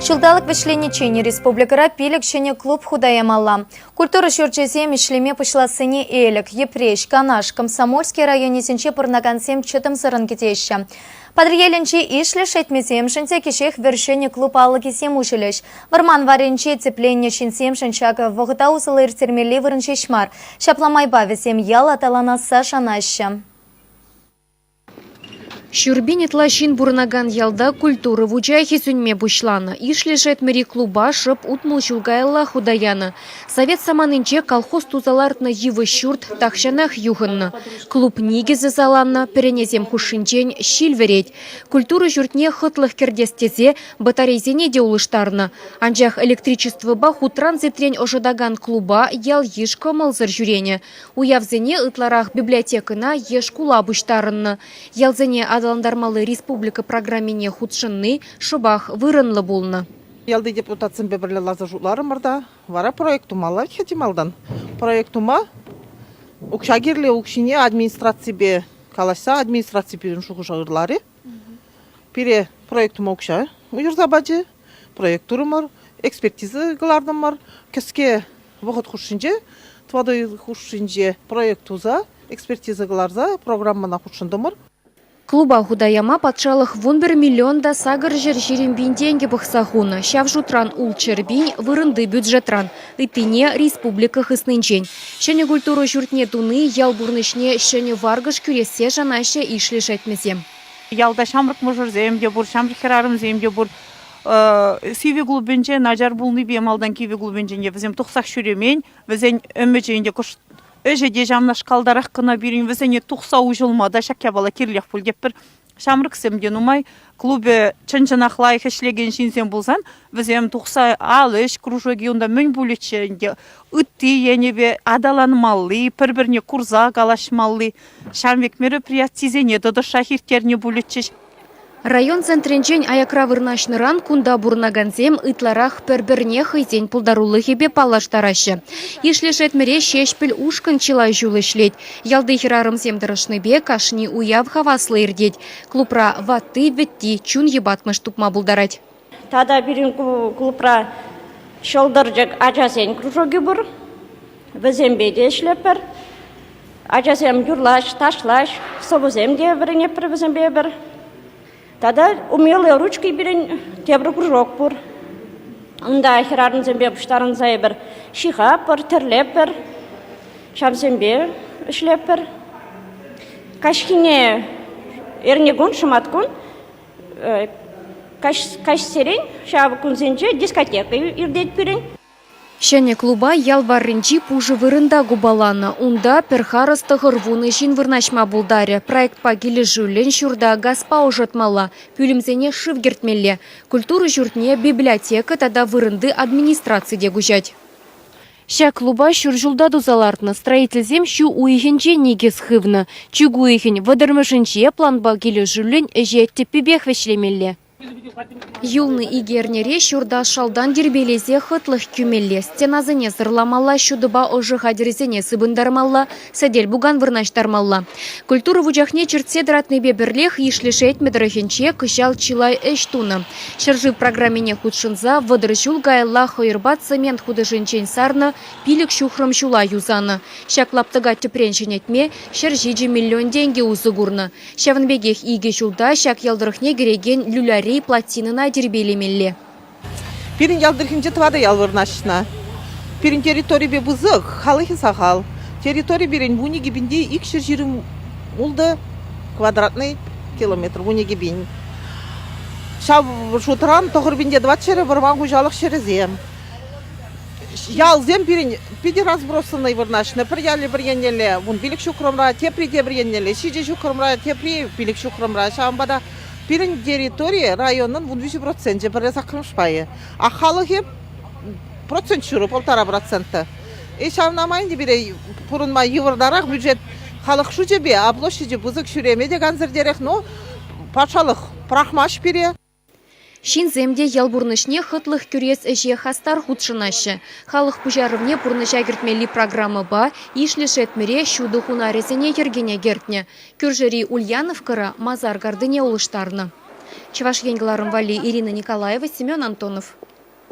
Ҫулталӑк вӗҫлениччен республикӑра 5 ҫӗнӗ клуб хута ямалла. Культура ҫурчӗсем ӗҫлеме пуҫлассине Элӗк, Йӗпреҫ, Канаш, Комсомольски районӗсенче пурӑнакансем чӑтӑмсӑррӑн кӗтеҫҫӗ. Патӑрьелӗнчи Ишлӗ Шетмӗсемшӗн те кӗҫех вӗр-ҫӗнӗ клуб алӑкӗсем уҫӑлӗҫ. Вӑрман варринче тӗпленнӗ ҫынсемшӗн ҫакӑ вӑхӑта усӑллӑ ирттермелли вырӑн ҫеҫ мар. Ҫапла майпа вӗсем ял аталанасса шанаҫҫӗ. Ҫур пин ытла ҫын пурӑнакан ялта культура вучахӗ сӳнме пуҫланӑ. Ишлӗ Шетмӗри клуба шӑп 60 ҫул каялла хута янӑ. Совет саманинче колхоз туса лартнӑ йывӑҫ ҫурт тахҫанах юхӑннӑ. Клуб никӗсӗ саланнӑ, пӗренесем хушшинчен ҫил вӗрет. Культура ҫуртне хӑтлӑх кӗртес тесе батарейсене те улӑштарнӑ. Анчах электричествӑпа хутран-ситрен ӑшӑтакан клуба ял-йыш кӑмӑлсӑр ҫӳренӗ. Уявсене ытларах библиотекӑна е шкула пуҫтарӑннӑ. Ялсене аталантармалли республика программине хутшӑнни шӑпах вырӑнлӑ пулнӑ. Ялти депутатсемпе пӗрле ларса шутларӑмӑр та вара проект тумалла-ха чи малтан. Проект тума укҫа кирлӗ, укҫине администраципе калаҫса администраци пирӗн шухӑша ырларӗ. Пире проект тума укҫа уйӑрса пачӗ. Проект турӑмӑр, экспертиза кӑлартӑмӑр. Кӗске вӑхӑт хушшинче, тӑватӑ уйӑх хушшинче проект туса, экспертиза кӑларса программӑна хутшӑнтӑмӑр. Клуба хута яма патшалӑх 11 миллион та 820 пин тенкӗ пӑхса хунӑ. Ҫав шутран 600 пин вырӑнти бюджетран, ыттине республика хыснинчен. Ҫӗнӗ культура ҫуртне туни ял пурнӑҫне ҫӗнӗ варкӑш кӳрессе шанаҫҫӗ Ишлӗ Шетмӗсем. Ялта ҫамрӑк мӑшӑрсем те пур, ҫамрӑк хӗрарӑмсем те пур. Сивӗ клубӗнче начар пулнипе малтан кивӗ клубӗнчен те вӗсем тухсах ҫӳремен. Вӗсен ӗмӗчӗ ӗнтӗ кӑшт ӗҫӗ те ҫавнашкалтарах кӑна пирӗн вӗсене тухса уҫӑлма та ҫак япала кирлех пуль тетпӗр. Ҫамрӑксем те нумай. Клубӗ чӑн-чӑнах лайӑх ӗҫлекен ҫынсем пулсан вӗсем тухса ал ӗҫ кружокӗ унта мӗн пулӗччӗ ӗнтӗ. Ытти енӗпе аталанмалли, пӗр-пӗрне курса калаҫмалли ҫавӑн пек мероприятисене тӑтӑшах ирттернӗ пулӗччӗҫ. Район центрӗнчен аякра вырнаҫнӑран кунта пурӑнакансем ытларах пӗр-пӗрне хӑйсен пултарулӑхӗпе паллаштараҫҫӗ. Ишлӗ Шетмӗре Ҫеҫпӗл ушкӑн чылай ҫул ӗҫлет. Ялти хӗрарӑмсем тӑрӑшнипе кашни уяв хаваслӑ иртет. Клубра ватти-вӗтти чун йӑпатмӑш тупма пултарать. Тата пирӗн клубра Ҫӑлтӑрчӑк ачасен кружокӗ пур. Вӗсемпе те ӗҫлетпӗр. Ачасем юрлаҫ, ташлаҫ, сӑвӑсем те вӗренетпӗр вӗсемпе эпир. Тата «Умелые ручки» пирӗн тепӗр кружок пур. Унта хӗрарӑмсемпе пуҫтарӑнса эпир ҫыхатпӑр, тӗрлетпӗр, ҫавсемпе ӗҫлетпӗр. Каҫхине эрнекун, шӑматкун каҫсерен ҫав кунсенче дискотека иртет пирӗн. Ҫӗнӗ клуба ял варринчи пушӑ вырӑнта купаланӑ. Унта пӗр харӑс 90 ҫын вырнаҫма пултарӗ. Проектпа килӗшӳллӗн ҫурта газпа ӑшӑтмалла, пӳлӗмсене шыв кӗртмелле. Культура ҫуртне библиотека тата вырӑнти администраци те куҫать. Ҫак клуба ҫур ҫулта туса лартнӑ. Строительсем ҫу уйӑхӗнче никӗс хывнӑ. Чӳк уйӑхӗн вӑтӑрмӗшӗнче планпа килӗшӳллӗн ӗҫе тӗппипех вӗҫлемелле. Юлнӑ икӗ эрнере ҫурта шалтан тирпейлесе хӑтлӑх кӳмелле, стенасене сӑрламалла, ҫутӑпа ӑшӑ хатӗрӗсене сыпӑнтармалла, сӗтел-пукан вырнаҫтармалла. Культура вучахне чӗртсе тӑратнипе пӗрлех Ишлӗ Шетмӗ тӑрӑхӗнче кӑҫал чылай ӗҫ тунӑ. Ҫӗршыв программине хутшӑнса 30 ҫул каялла хӑйӑрпа цемент хутӑшӗнчен сарнӑ 5 ҫухрӑм ҫула юсанӑ. Ҫак лаптӑка тӗпрен ҫӗнетме 107 миллион тенкӗ усӑ курнӑ. Ҫавӑн пекех икӗ ҫулта ҫак ял тӑрӑхне кӗрекен Люляри плотинӑна тирпейлемелле. Пирӗн ял тӑрӑхӗнче тӑватӑ ял вырнаҫнӑ. Пирӗн территорипе пысӑк, халӑхӗ сахал. Территори пирӗн 12 пинте 226 квадратный километр, 12 пин. Ҫав шутран 9 пинте тӑват ҫӗрӗ вӑрман хуҫалӑх ҫӗрӗсем. Ялсем пирӗн питӗ разбросанный вырнаҫнӑ. Пӗр ялӗ пӗр еннелле 15 ҫухрӑмра, тепри тепӗр еннелле 7 ҫухрӑмра, тепри 5 ҫухрӑмра. Ҫавӑнпа та пирӗн территори районӑн 13 проценчӗ, пӗрре саккӑрмӗш пайӗ. А халӑхӗ процент ҫурӑ, полтора процента. И ҫавна май ӗнтӗ пире пурӑнма йывӑртарах бюджет халӑх шучӗпе, а площачӗ пысӑк ҫӳреме те кансӗртерех. Но патшалӑх пӑрахмасть пире. Ҫынсем те ял пурнӑҫне хӑтлӑх кӳрес ӗҫе хастар хутшӑнаҫҫӗ. Халӑх пуҫарӑвне пурнӑҫа кӗртмелли программӑпа Ишлӗ Шетмӗре ҫутӑ хунарӗсене йӗркене кӗртнӗ. Кӳршӗри Ульяновкӑра масар картине улӑштарнӑ. Чӑваш Ен кӑларӑм валли Ирина Николаева, Семен Антонов.